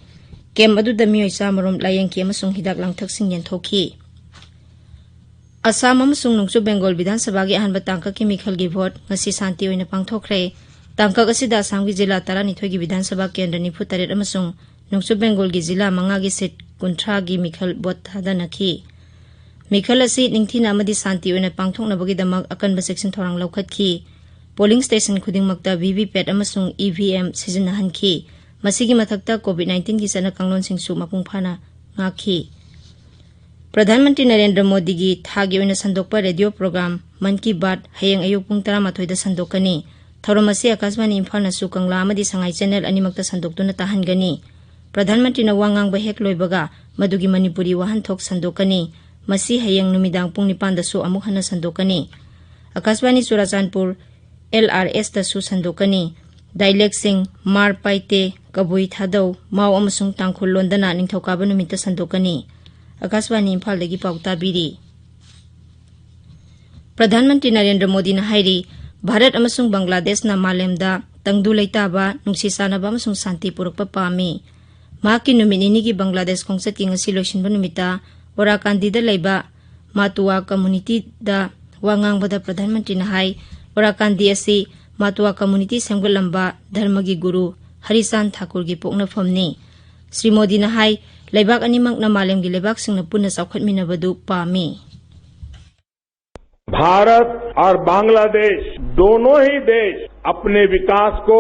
ꯀꯦꯝꯞ ꯑꯗꯨꯗ ꯃꯤꯑꯣꯏ ꯆꯥꯃꯔꯣꯝ ꯂꯥꯌꯦꯡꯈꯤ ꯑꯃꯁꯨꯡ ꯍꯤꯗꯥꯛ ꯂꯥꯡꯊꯛꯁꯤꯡ ꯌꯦꯟꯊꯣꯛꯈꯤ꯫ ꯑꯁꯥꯝ ꯑꯃꯁꯨꯡ ꯅꯣꯡꯆꯨꯞ ꯕꯦꯡꯒꯣꯜ ꯕꯤꯙꯥꯟ ꯁꯚꯥꯒꯤ ꯑꯍꯥꯟꯕ ꯇꯥꯡꯀꯛꯀꯤ ꯃꯤꯈꯜꯒꯤ ꯚꯣꯠ ꯉꯁꯤ ꯁꯥꯟꯇꯤ ꯑꯣꯏꯅ ꯄꯥꯡꯊꯣꯛꯈ꯭ꯔꯦ꯫ ꯇꯥꯡꯀꯛ ꯑꯁꯤꯗ ꯑꯁꯥꯝꯒꯤ ꯖꯤꯂꯥ ꯇꯔꯥꯅꯤꯊꯣꯏꯒꯤ ꯕꯤꯙꯥꯟ ꯁꯚꯥ ꯀꯦꯟꯗ꯭ꯔ ꯅꯤꯐꯨ ꯇꯔꯦꯠ ꯑꯃꯁꯨꯡ ꯅꯣꯡꯆꯨꯞ ꯕꯦꯡꯒꯣꯜꯒꯤ ꯖꯤꯂꯥ ꯃꯉꯥꯒꯤ ꯁꯤꯠ ꯀꯨꯟꯊ꯭ꯔꯥꯒꯤ ꯃꯤꯈꯜ ꯚꯣꯠ ꯊꯥꯗꯅꯈꯤ꯫ ꯃꯤꯈꯜ ꯑꯁꯤ ꯅꯤꯡꯊꯤꯅ ꯑꯃꯗꯤ ꯁꯥꯟꯇꯤ ꯑꯣꯏꯅ ꯄꯥꯡꯊꯣꯛꯅꯕꯒꯤꯗꯃꯛ ꯑꯀꯟꯕ ꯆꯦꯛꯁꯤꯟ ꯊꯧꯔꯥꯡ ꯂꯧꯈꯠꯈꯤ꯫ ꯄꯣꯂꯤꯡ ꯁ꯭ꯇꯦꯁꯟ ꯈꯨꯗꯤꯡꯃꯛꯇ ꯚꯤ ꯚꯤ ꯄꯦꯠ ꯑꯃꯁꯨꯡ ꯏ ꯚꯤ ꯑꯦꯝ ꯁꯤꯖꯤꯟꯅꯍꯟꯈꯤ꯫ ꯃꯁꯤꯒꯤ ꯃꯊꯛꯇ ꯀꯣꯚꯤꯗ ꯅꯥꯏꯟꯇꯤꯟꯒꯤ ꯆꯠꯅ ꯀꯥꯡꯂꯣꯟꯁꯤꯡꯁꯨ ꯃꯄꯨꯡ ꯐꯥꯅ ꯉꯥꯛꯈꯤ꯫ ꯄ꯭ꯔꯙꯥꯟ ꯃꯟꯇ꯭ꯔꯤ ꯅꯔꯦꯟꯗ꯭ꯔ ꯃꯣꯗꯤꯒꯤ ꯊꯥꯒꯤ ꯑꯣꯏꯅ ꯁꯟꯗꯣꯛꯄ ꯔꯦꯗꯤꯑꯣ ꯄ꯭ꯔꯣꯒ꯭ꯔꯥꯝ ꯃꯟ ꯀꯤ ꯕꯥꯠ ꯍꯌꯦꯡ ꯑꯌꯨꯛ ꯄꯨꯡ ꯇꯔꯥꯃꯥꯊꯣꯏꯗ ꯁꯟꯗꯣꯛꯀꯅꯤ꯫ ꯊꯧꯔꯝ ꯑꯁꯤ ꯑꯥꯀꯥꯁꯕꯥꯅꯤ ꯏꯝꯐꯥꯜꯅꯁꯨ ꯀꯪꯂꯥ ꯑꯃꯗꯤ ꯁꯉꯥꯏ ꯆꯦꯅꯦꯜ ꯑꯅꯤꯃꯛꯇ ꯁꯟꯗꯣꯛꯇꯨꯅ ꯇꯥꯍꯟꯒꯅꯤ꯫ ꯄ꯭ꯔꯙꯥꯟ ꯃꯟꯇ꯭ꯔꯤꯅ ꯋꯥ ꯉꯥꯡꯕ ꯍꯦꯛ ꯂꯣꯏꯕꯒ ꯃꯗꯨꯒꯤ ꯃꯅꯤꯄꯨꯔꯤ ꯋꯥꯍꯟꯊꯣꯛ ꯁꯟꯗꯣꯛꯀꯅꯤ꯫ ꯃꯁꯤ ꯍꯌꯦꯡ ꯅꯨꯃꯤꯗꯥꯡ ꯄꯨꯡ ꯅꯤꯄꯥꯟꯗꯁꯨ ꯑꯃꯨꯛ ꯍꯟꯅ ꯁꯟꯗꯣꯛꯀꯅꯤ꯫ ꯑꯥꯀꯥꯁꯕꯥꯅꯤ ꯆꯨꯔꯥꯆꯥꯟꯄꯨꯔ, ꯑꯦꯜ ꯑꯥꯔ ꯑꯦꯁꯇꯁꯨ ꯁꯟꯗꯣꯛꯀꯅꯤ꯫ ꯗꯥꯏꯂꯦꯛꯁꯤꯡ ꯃꯥꯔ ꯄꯥꯏꯇꯦ, ꯀꯕꯨꯏ ꯊꯥꯗꯧ, ꯃꯥꯎ ꯑꯃꯁꯨꯡ ꯇꯥꯡꯈꯨꯜ ꯂꯣꯟꯗꯅ ꯅꯤꯡꯊꯧꯀꯥꯕ ꯅꯨꯃꯤꯠꯇ ꯁꯟꯗꯣꯛꯀꯅꯤ꯫ ꯑꯥꯀꯥꯁꯕꯥꯅꯤ ꯏꯝꯐꯥꯜꯗꯒꯤ ꯄꯥꯎ ꯇꯥꯕꯤꯔꯤ꯫ ꯄ꯭ꯔꯙꯥꯟ ꯃꯟꯇ꯭ꯔꯤ ꯅꯔꯦꯟꯗ꯭ꯔ ꯃꯣꯗꯤꯅ ꯍꯥꯏꯔꯤ, ꯚꯥꯔꯠ ꯑꯃꯁꯨꯡ ꯕꯪꯒ꯭ꯂꯥꯗꯦꯁꯅ ꯃꯥꯂꯦꯝꯗ ꯇꯪꯗꯨ ꯂꯩꯇꯥꯕ, ꯅꯨꯡꯁꯤ ꯆꯥꯟꯅꯕ ꯑꯃꯁꯨꯡ ꯁꯥꯟꯇꯤ ꯄꯨꯔꯛꯄ ꯄꯥꯝꯃꯤ꯫ ꯃꯍꯥꯛꯀꯤ ꯅꯨꯃꯤꯠ ꯅꯤꯅꯤꯒꯤ ꯕꯪꯒ꯭ꯂꯥꯗꯦꯁ ꯈꯣꯡꯆꯠꯀꯤ ꯉꯁꯤ ꯂꯣꯏꯁꯤꯟꯕ ꯅꯨꯃꯤꯠꯇ ꯑꯣꯔꯥꯀꯥꯟꯗꯤꯗ ꯂꯩꯕ ꯃꯥꯇꯨꯋꯥ ꯀꯝꯃꯨꯅꯤꯇꯤꯗ ꯋꯥ ꯉꯥꯡꯕꯗ ꯄ꯭ꯔꯙꯥꯟ ꯃꯟꯇ꯭ꯔꯤꯅ ꯍꯥꯏ, ꯑꯣꯔꯥꯀꯥꯟꯗꯤ ꯑꯁꯤ ꯃꯥꯇꯨꯋꯥ ꯀꯝꯃꯨꯅꯤꯇꯤ ꯁꯦꯝꯒꯠꯂꯝꯕ ꯙꯔꯃꯒꯤ ꯒꯨꯔꯨ ꯍꯔꯤꯆꯥꯟ ꯊꯥꯀꯨꯔꯒꯤ ꯄꯣꯛꯅꯐꯝꯅꯤ꯫ ꯁ꯭ꯔꯤ ꯃꯣꯗꯤꯅ ꯍꯥꯏ, ꯂꯩꯕꯥꯛ ꯑꯅꯤꯃꯛꯅ ꯃꯥꯂꯦꯝꯒꯤ ꯂꯩꯕꯥꯛꯁꯤꯡꯅ ꯄꯨꯟꯅ ꯆꯥꯎꯈꯠꯃꯤꯟꯅꯕꯗꯨ ꯄꯥꯝꯃꯤ꯫ भारत और बांग्लादेश दोनों ही देश अपने विकास को,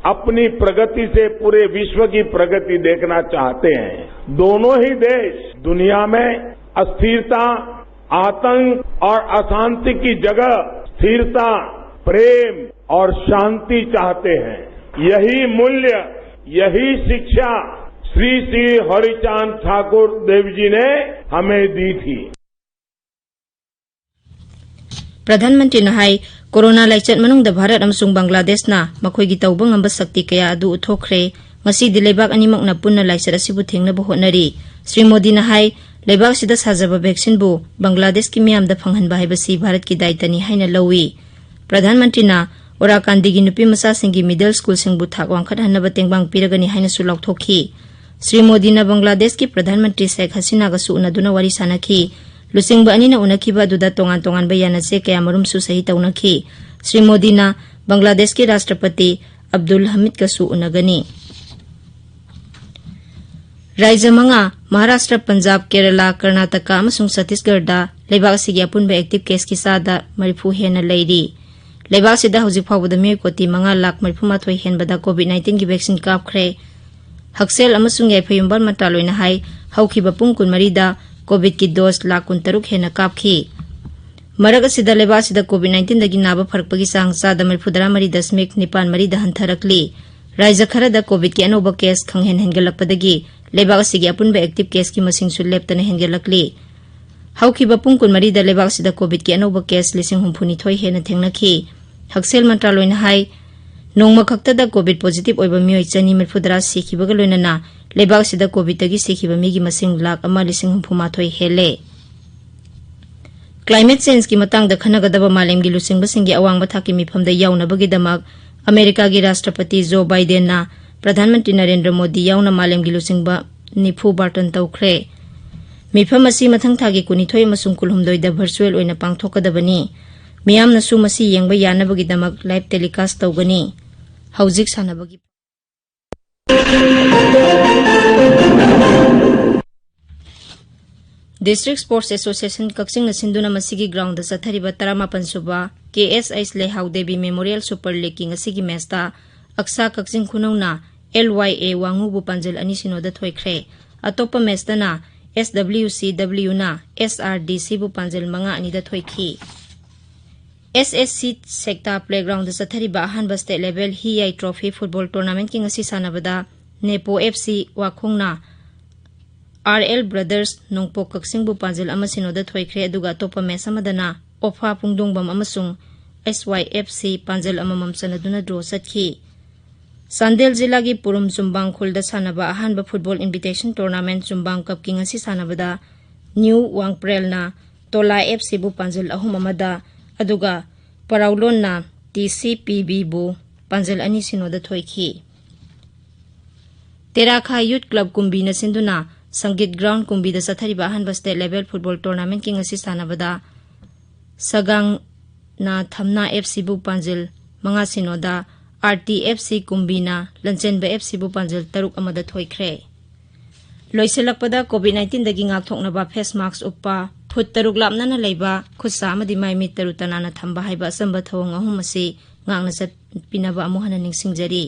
अपनी प्रगति से पूरे विश्व की प्रगति देखना चाहते हैं। दोनों ही देश दुनिया में अस्थिरता, आतंक और अशांति की जगह स्थिरता, प्रेम और शांति चाहते हैं। यही मूल्य, यही शिक्षा श्री श्री हरिचांद ठाकुर देव जी ने हमें दी थी। ꯄ꯭ꯔꯙꯥꯟ ꯃꯟꯇ꯭ꯔꯤꯅ ꯍꯥꯏ, ꯀꯣꯔꯣꯅꯥ ꯂꯥꯏꯆꯠ ꯃꯅꯨꯡꯗ ꯚꯥꯔꯠ ꯑꯃꯁꯨꯡ ꯕꯪꯒ꯭ꯂꯥꯗꯦꯁꯅ ꯃꯈꯣꯏꯒꯤ ꯇꯧꯕ ꯉꯝꯕ ꯁꯛꯇꯤ ꯀꯌꯥ ꯑꯗꯨ ꯎꯠꯊꯣꯛꯈ꯭ꯔꯦ꯫ ꯉꯁꯤꯗꯤ ꯂꯩꯕꯥꯛ ꯑꯅꯤꯃꯛꯅ ꯄꯨꯟꯅ ꯂꯥꯏꯆꯠ ꯑꯁꯤꯕꯨ ꯊꯦꯡꯅꯕ ꯍꯣꯠꯅꯔꯤ꯫ ꯁ꯭ꯔꯤ ꯃꯣꯗꯤꯅ ꯍꯥꯏ, ꯂꯩꯕꯥꯛ ꯑꯁꯤꯗ ꯁꯥꯖꯕ ꯚꯦꯛꯁꯤꯟꯕꯨ ꯕꯪꯒ꯭ꯂꯥꯗꯦꯁꯀꯤ ꯃꯤꯌꯥꯝꯗ ꯐꯪꯍꯟꯕ ꯍꯥꯏꯕꯁꯤ ꯚꯥꯔꯠꯀꯤ ꯗꯥꯏꯇꯅꯤ ꯍꯥꯏꯅ ꯂꯧꯏ꯫ ꯄ꯭ꯔꯙꯥꯟ ꯃꯟꯇ꯭ꯔꯤꯅ ꯑꯣꯔꯥꯀꯥꯟꯗꯤꯒꯤ ꯅꯨꯄꯤ ꯃꯆꯥꯁꯤꯡꯒꯤ ꯃꯤꯗꯜ ꯁ꯭ꯀꯨꯜꯁꯤꯡꯕꯨ ꯊꯥꯛ ꯋꯥꯡꯈꯠꯍꯟꯅꯕ ꯇꯦꯡꯕꯥꯡ ꯄꯤꯔꯒꯅꯤ ꯍꯥꯏꯅꯁꯨ ꯂꯥꯎꯊꯣꯛꯈꯤ꯫ ꯁ꯭ꯔꯤ ꯃꯣꯗꯤꯅ ꯕꯪꯒ꯭ꯂꯥꯗꯦꯁꯀꯤ ꯄ꯭ꯔꯙꯥꯟ ꯃꯟꯇ꯭ꯔꯤ ꯁꯦꯈ ꯍꯁꯤꯅꯥꯒꯁꯨ ꯎꯅꯗꯨꯅ ꯋꯥꯔꯤ ꯁꯥꯟꯅꯈꯤ꯫ ꯂꯨꯆꯤꯡꯕ ꯑꯅꯤꯅ ꯎꯅꯈꯤꯕ ꯑꯗꯨꯗ ꯇꯣꯉꯥꯟ ꯇꯣꯉꯥꯟꯕ ꯌꯥꯅꯆꯦ ꯀꯌꯥꯃꯔꯨꯝꯁꯨ ꯁꯍꯤ ꯇꯧꯅꯈꯤ꯫ ꯁ꯭ꯔꯤ ꯃꯣꯗꯤꯅ ꯕꯪꯒ꯭ꯂꯥꯗꯦꯁꯀꯤ ꯔꯥꯁꯇ꯭ꯔꯄꯇꯤ ꯑꯕꯗꯨꯜ ꯍꯃꯤꯗꯀꯁꯨ ꯎꯅꯒꯅꯤ꯫ ꯔꯥꯏꯖ꯭ꯌ ꯃꯉꯥ, ꯃꯍꯥꯔꯥꯁꯇ꯭ꯔ, ꯄꯟꯖꯥꯕ, ꯀꯦꯔꯂꯥ, ꯀꯔꯅꯥꯇꯀꯥ ꯑꯃꯁꯨꯡ ꯆꯇꯤꯁꯒꯔꯗ ꯂꯩꯕꯥꯛ ꯑꯁꯤꯒꯤ ꯑꯄꯨꯟꯕ ꯑꯦꯛꯇꯤꯚ ꯀꯦꯁꯀꯤ ꯆꯥꯗ ꯃꯔꯤꯐꯨ ꯍꯦꯟꯅ ꯂꯩꯔꯤ꯫ ꯂꯩꯕꯥꯛ ꯑꯁꯤꯗ ꯍꯧꯖꯤꯛ ꯐꯥꯎꯕꯗ ꯃꯤꯑꯣꯏ ꯀꯣꯇꯤ ꯃꯉꯥ ꯂꯥꯈ ꯃꯔꯤꯐꯨ ꯃꯥꯊꯣꯏ ꯍꯦꯟꯕꯗ ꯀꯣꯚꯤꯗ ꯅꯥꯏꯟꯇꯤꯟꯒꯤ ꯚꯦꯛꯁꯤꯟ ꯀꯥꯞꯈ꯭ꯔꯦ꯫ ꯍꯛꯁꯦꯜ ꯑꯃꯁꯨꯡ ꯌꯥꯏꯐ ꯌꯨꯝꯕꯥꯜ ꯃꯟꯇ꯭ꯔꯥꯂꯣꯏꯅ ꯍꯥꯏ, ꯍꯧꯈꯤꯕ ꯄꯨꯡ ꯀꯨꯟꯃꯔꯤꯗ ꯀꯣꯚꯤꯗꯀꯤ ꯗꯣꯁ ꯂꯥꯈ ꯀꯨꯟꯇꯔꯨꯛ ꯍꯦꯟꯅ ꯀꯥꯞꯈꯤ꯫ ꯃꯔꯛ ꯑꯁꯤꯗ ꯂꯩꯕꯥꯛ ꯑꯁꯤꯗ ꯀꯣꯚꯤꯗ ꯅꯥꯏꯟꯇꯤꯟꯗꯒꯤ ꯅꯥꯕ ꯐꯔꯛꯄꯒꯤ ꯆꯥꯡ ꯆꯥꯗ ꯃꯔꯤꯐꯨꯇꯔꯥ ꯃꯔꯤ ꯗꯁꯃꯤꯛ ꯅꯤꯄꯥꯟ ꯃꯔꯤꯗ ꯍꯟꯊꯔꯛꯂꯤ꯫ ꯔꯥꯏꯖ꯭ꯌ ꯈꯔꯗ ꯀꯣꯚꯤꯗꯀꯤ ꯑꯅꯧꯕ ꯀꯦꯁ ꯈꯪꯍꯦꯟ ꯍꯦꯟꯒꯠꯂꯛꯄꯗꯒꯤ ꯂꯩꯕꯥꯛ ꯑꯁꯤꯒꯤ ꯑꯄꯨꯟꯕ ꯑꯦꯛꯇꯤꯚ ꯀꯦꯁꯀꯤ ꯃꯁꯤꯡꯁꯨ ꯂꯦꯞꯇꯅ ꯍꯦꯟꯒꯠꯂꯛꯂꯤ꯫ ꯍꯧꯈꯤꯕ ꯄꯨꯡ ꯀꯨꯟꯃꯔꯤꯗ ꯂꯩꯕꯥꯛ ꯑꯁꯤꯗ ꯀꯣꯚꯤꯗꯀꯤ ꯑꯅꯧꯕ ꯀꯦꯁ ꯂꯤꯁꯤꯡ ꯍꯨꯝꯐꯨꯅꯤꯊꯣꯏ ꯍꯦꯟꯅ ꯊꯦꯡꯅꯈꯤ꯫ ꯍꯛꯁꯦꯜ ꯃꯟꯇ꯭ꯔꯥꯂꯣꯏꯅ ꯍꯥꯏ, ꯅꯣꯡꯃ ꯈꯛꯇꯗ ꯀꯣꯚꯤꯗ ꯄꯣꯖꯤꯇꯤꯚ ꯑꯣꯏꯕ ꯃꯤꯑꯣꯏ ꯆꯅꯤ ꯃꯔꯤꯐꯨꯇꯔꯥ ꯁꯤꯈꯤꯕꯒ ꯂꯣꯏꯅꯅ ꯂꯩꯕꯥꯛ ꯑꯁꯤꯗ ꯀꯣꯚꯤꯗꯇꯒꯤ ꯁꯤꯈꯤꯕ ꯃꯤꯒꯤ ꯃꯁꯤꯡ ꯂꯥꯈ ꯑꯃ ꯂꯤꯁꯤꯡ ꯍꯨꯝꯐꯨ ꯃꯥꯊꯣꯏ ꯍꯦꯜꯂꯦ꯫ ꯀ꯭ꯂꯥꯏꯃꯦꯠ ꯆꯦꯟꯖꯀꯤ ꯃꯇꯥꯡꯗ ꯈꯟꯅꯒꯗꯕ ꯃꯥꯂꯦꯝꯒꯤ ꯂꯨꯆꯤꯡꯕꯁꯤꯡꯒꯤ ꯑꯋꯥꯡꯕ ꯊꯥꯛꯀꯤ ꯃꯤꯐꯝꯗ ꯌꯥꯎꯅꯕꯒꯤꯗꯃꯛ ꯑꯃꯦꯔꯤꯀꯥꯒꯤ ꯔꯥꯁꯇ꯭ꯔꯄꯇꯤ ꯖꯣ ꯕꯥꯏꯗꯦꯟꯅ ꯄ꯭ꯔꯙꯥꯟ ꯃꯟꯇ꯭ꯔꯤ ꯅꯔꯦꯟꯗ꯭ꯔ ꯃꯣꯗꯤ ꯌꯥꯎꯅ ꯃꯥꯂꯦꯝꯒꯤ ꯂꯨꯆꯤꯡꯕ ꯅꯤꯐꯨ ꯕꯥꯔꯇꯟ ꯇꯧꯈ꯭ꯔꯦ꯫ ꯃꯤꯐꯝ ꯑꯁꯤ ꯃꯊꯪ ꯊꯥꯒꯤ ꯀꯨꯟꯅꯤꯊꯣꯏ ꯑꯃꯁꯨꯡ ꯀꯨꯟꯍꯨꯝꯗꯣꯏꯗ virtual ꯑꯣꯏꯅ ꯄꯥꯡꯊꯣꯛꯀꯗꯕꯅꯤ꯫ ꯃꯤꯌꯥꯝꯅꯁꯨ ꯃꯁꯤ ꯌꯦꯡꯕ ꯌꯥꯅꯕꯒꯤꯗꯃꯛ live telecast ꯇꯧꯒꯅꯤ꯫ ꯍꯧꯖꯤꯛ ꯁꯥꯟꯅꯕꯒꯤ District Sports Association ꯀꯛꯆꯤꯡꯅ ꯁꯤꯟꯗꯨꯅ ꯃꯁꯤꯒꯤ groundꯗ ꯆꯠꯊꯔꯤꯕ ꯇꯔꯥꯃꯥꯄꯟ ꯁꯨꯕ ꯀꯦ ꯑꯦꯁ ꯑꯩꯆ ꯂꯩꯍꯥꯎ ꯗꯦꯕꯤ Memorial Super Leagueꯀꯤ ꯉꯁꯤꯒꯤ matchꯇ ꯑꯛꯁꯥ ꯀꯛꯆꯤꯡ ꯈꯨꯅꯧꯅ ꯑꯦꯜ ꯋꯥꯏ ꯑꯦ ꯋꯥꯉꯨꯕꯨ ꯄꯥꯟꯖꯜ ꯑꯅꯤ ꯁꯤꯅꯣꯗ ꯊꯣꯏꯈ꯭ꯔꯦ꯫ ꯑꯇꯣꯞꯄ matchꯇꯅ ꯑꯦꯁ ꯗꯕ꯭ꯂꯤꯎ ꯁꯤ ꯗꯕ꯭ꯂꯤꯎꯅ ꯑꯦꯁ ꯑꯥꯔ ꯗꯤ ꯁꯤꯕꯨ ꯄꯥꯟꯖꯜ ꯃꯉꯥ ꯑꯅꯤꯗ ꯊꯣꯏꯈꯤ꯫ ꯑꯦꯁ ꯑꯦꯁ ꯁꯤ ꯁꯦꯛꯇꯥ playgroundꯗ ꯆꯠꯊꯔꯤꯕ ꯑꯍꯥꯟꯕ state level ꯍꯤꯌꯥꯏ trophy football tournamentꯀꯤ ꯉꯁꯤ ꯁꯥꯟꯅꯕꯗ ꯅꯦꯄꯣ F C ꯋꯥꯈꯣꯡꯅ R L Brothers ꯅꯣꯡꯄꯣꯛ ꯀꯛꯆꯤꯡꯕꯨ ꯄꯥꯟꯖꯜ ꯑꯃ ꯁꯤꯅꯣꯗ ꯊꯣꯏꯈ꯭ꯔꯦ꯫ ꯑꯗꯨꯒ ꯑꯇꯣꯞꯄ match ꯑꯃꯗꯅ ꯑꯣꯐꯥ ꯄꯨꯡꯗꯣꯡꯕꯝ ꯑꯃꯁꯨꯡ ꯑꯦꯁ ꯋꯥꯏ ꯑꯦꯐ ꯁꯤ ꯄꯥꯟꯖꯜ ꯑꯃꯃꯝ ꯆꯟꯅꯗꯨꯅ draw ꯆꯠꯈꯤ꯫ ꯆꯥꯟꯗꯦꯜ ꯖꯤꯂꯥꯒꯤ ꯄꯨꯔꯨꯝ ꯆꯨꯝꯕꯥꯡ ꯈꯨꯜꯗ ꯁꯥꯟꯅꯕ ꯑꯍꯥꯟꯕ football invitation tournament ꯆꯨꯝꯕꯥꯡ cupꯀꯤ ꯉꯁꯤ ꯁꯥꯟꯅꯕꯗ ꯅ꯭ꯌꯨ ꯋꯥꯡꯄ꯭ꯔꯦꯜꯅ ꯇꯣꯂꯥ ꯑꯦꯐ ꯁꯤꯕꯨ ꯄꯥꯟꯖꯜ ꯑꯍꯨꯝ ꯑꯃꯗ, ꯑꯗꯨꯒ ꯄꯔꯥꯎꯂꯣꯟꯅ ꯇꯤ ꯁꯤ ꯄꯤ ꯕꯤꯕꯨ ꯄꯥꯟꯖꯜ ꯑꯅꯤ ꯁꯤꯅꯣꯗ ꯊꯣꯏꯈꯤ꯫ ꯇꯦꯔꯥꯈꯥ Youth Club ꯀꯨꯝꯕꯤꯅ ꯁꯤꯟꯗꯨꯅ ꯁꯪꯒꯤꯠ ground ꯀꯨꯝꯕꯤꯗ ꯆꯠꯊꯔꯤꯕ ꯑꯍꯥꯟꯕ state level football tournamentꯀꯤ ꯉꯁꯤ ꯁꯥꯟꯅꯕꯗ ꯁꯒꯥꯡꯅ ꯊꯝꯅꯥ ꯑꯦꯐ ꯁꯤꯕꯨ ꯄꯥꯟꯖꯤꯜ ꯃꯉꯥ ꯁꯤꯅꯣꯗ, R T F C ꯀꯨꯝꯕꯤꯅ ꯂꯟꯆꯦꯟꯕ F ꯁꯤꯕꯨ ꯄꯥꯟꯖꯤꯜ ꯇꯔꯨꯛ ꯑꯃꯗ ꯊꯣꯏꯈ꯭ꯔꯦ꯫ ꯂꯣꯏꯁꯤꯜꯂꯛꯄꯗ COVID nineteenꯗꯒꯤ ꯉꯥꯛꯊꯣꯛꯅꯕ face mask ꯎꯞꯄ, ꯐꯨꯠ ꯇꯔꯨꯛ ꯂꯥꯞꯅꯅ ꯂꯩꯕ, ꯈꯨꯠ ꯁꯥ ꯑꯃꯗꯤ ꯃꯥꯏ ꯃꯤꯠ ꯇꯔꯨ ꯇꯅꯥꯟꯅ ꯊꯝꯕ ꯍꯥꯏꯕ ꯑꯆꯝꯕ ꯊꯧꯑꯣꯡ ꯑꯍꯨꯝ ꯑꯁꯤ ꯉꯥꯛꯅ ꯆꯠꯄꯤꯅꯕ ꯑꯃꯨꯛ ꯍꯟꯅ ꯅꯤꯡꯁꯤꯡꯖꯔꯤ꯫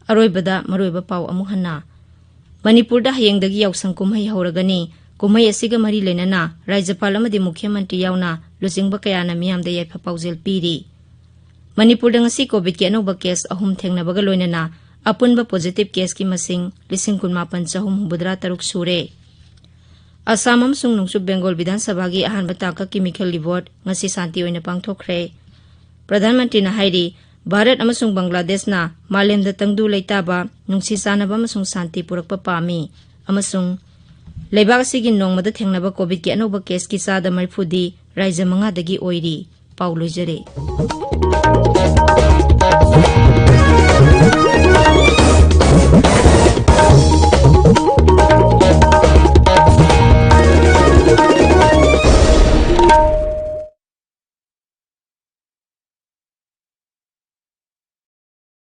ꯑꯔꯣꯏꯕꯗ ꯃꯔꯨꯑꯣꯏꯕ ꯄꯥꯎ ꯑꯃꯨꯛ ꯍꯟꯅ꯫ ꯃꯅꯤꯄꯨꯔꯗ ꯍꯌꯦꯡꯗꯒꯤ ꯌꯥꯎꯁꯪ ꯀꯨꯝꯍꯩ ꯍꯧꯔꯒꯅꯤ꯫ ꯀꯨꯝꯍꯩ ꯑꯁꯤꯒ ꯃꯔꯤ ꯂꯩꯅꯅ ꯔꯥꯖ꯭ꯌꯄꯥꯜ ꯑꯃꯗꯤ ꯃꯨꯈ꯭ꯌ ꯃꯟꯇ꯭ꯔꯤ ꯌꯥꯎꯅ ꯂꯨꯆꯤꯡꯕ ꯀꯌꯥꯅ ꯃꯤꯌꯥꯝꯗ ꯌꯥꯏꯐ ꯄꯥꯎꯖꯦꯜ ꯄꯤꯔꯤ꯫ ꯃꯅꯤꯄꯨꯔꯗ ꯉꯁꯤ COVIDꯀꯤ ꯑꯅꯧꯕ case ꯑꯍꯨꯝ ꯊꯦꯡꯅꯕꯒ ꯂꯣꯏꯅꯅ ꯑꯄꯨꯟꯕ positive caseꯀꯤ ꯃꯁꯤꯡ ꯂꯤꯁꯤꯡ ꯀꯨꯟꯃꯥꯄꯟ ꯆꯍꯨꯝ ꯍꯨꯝꯐꯨꯇꯔꯥ ꯇꯔꯨꯛ ꯁꯨꯔꯦ꯫ ꯑꯁꯥꯝ ꯑꯃꯁꯨꯡ ꯅꯣꯡꯆꯨꯞ ꯕꯦꯡꯒꯣꯜ ꯕꯤꯙꯥꯟ ꯁꯚꯥꯒꯤ ꯑꯍꯥꯟꯕ ꯇꯥꯡꯀꯛꯀꯤ ꯃꯤꯈꯜꯒꯤ vote ꯉꯁꯤ ꯁꯥꯟꯇꯤ ꯑꯣꯏꯅ ꯄꯥꯡꯊꯣꯛꯈ꯭ꯔꯦ꯫ ꯄ꯭ꯔꯙꯥꯟ ꯃꯟꯇ꯭ꯔꯤꯅ ꯍꯥꯏꯔꯤ, ꯚꯥꯔꯠ ꯑꯃꯁꯨꯡ ꯕꯪꯒ꯭ꯂꯥꯗꯦꯁꯅ ꯃꯥꯂꯦꯝꯗ ꯇꯪꯗꯨ ꯂꯩꯇꯥꯕ, ꯅꯨꯡꯁꯤ ꯆꯥꯟꯅꯕ ꯑꯃꯁꯨꯡ ꯁꯥꯟꯇꯤ ꯄꯨꯔꯛꯄ ꯄꯥꯝꯃꯤ ꯑꯃꯁꯨꯡ ꯂꯩꯕꯥꯛ ꯑꯁꯤꯒꯤ ꯅꯣꯡꯃꯗ ꯊꯦꯡꯅꯕ COVIDꯀꯤ ꯑꯅꯧꯕ caseꯀꯤ ꯆꯥꯗ ꯃꯔꯤꯐꯨꯗꯤ ꯔꯥꯖ꯭ꯌ ꯃꯉꯥꯗꯒꯤ ꯑꯣꯏꯔꯤ꯫ ꯄꯥꯎ ꯂꯣꯏꯖꯔꯦ꯫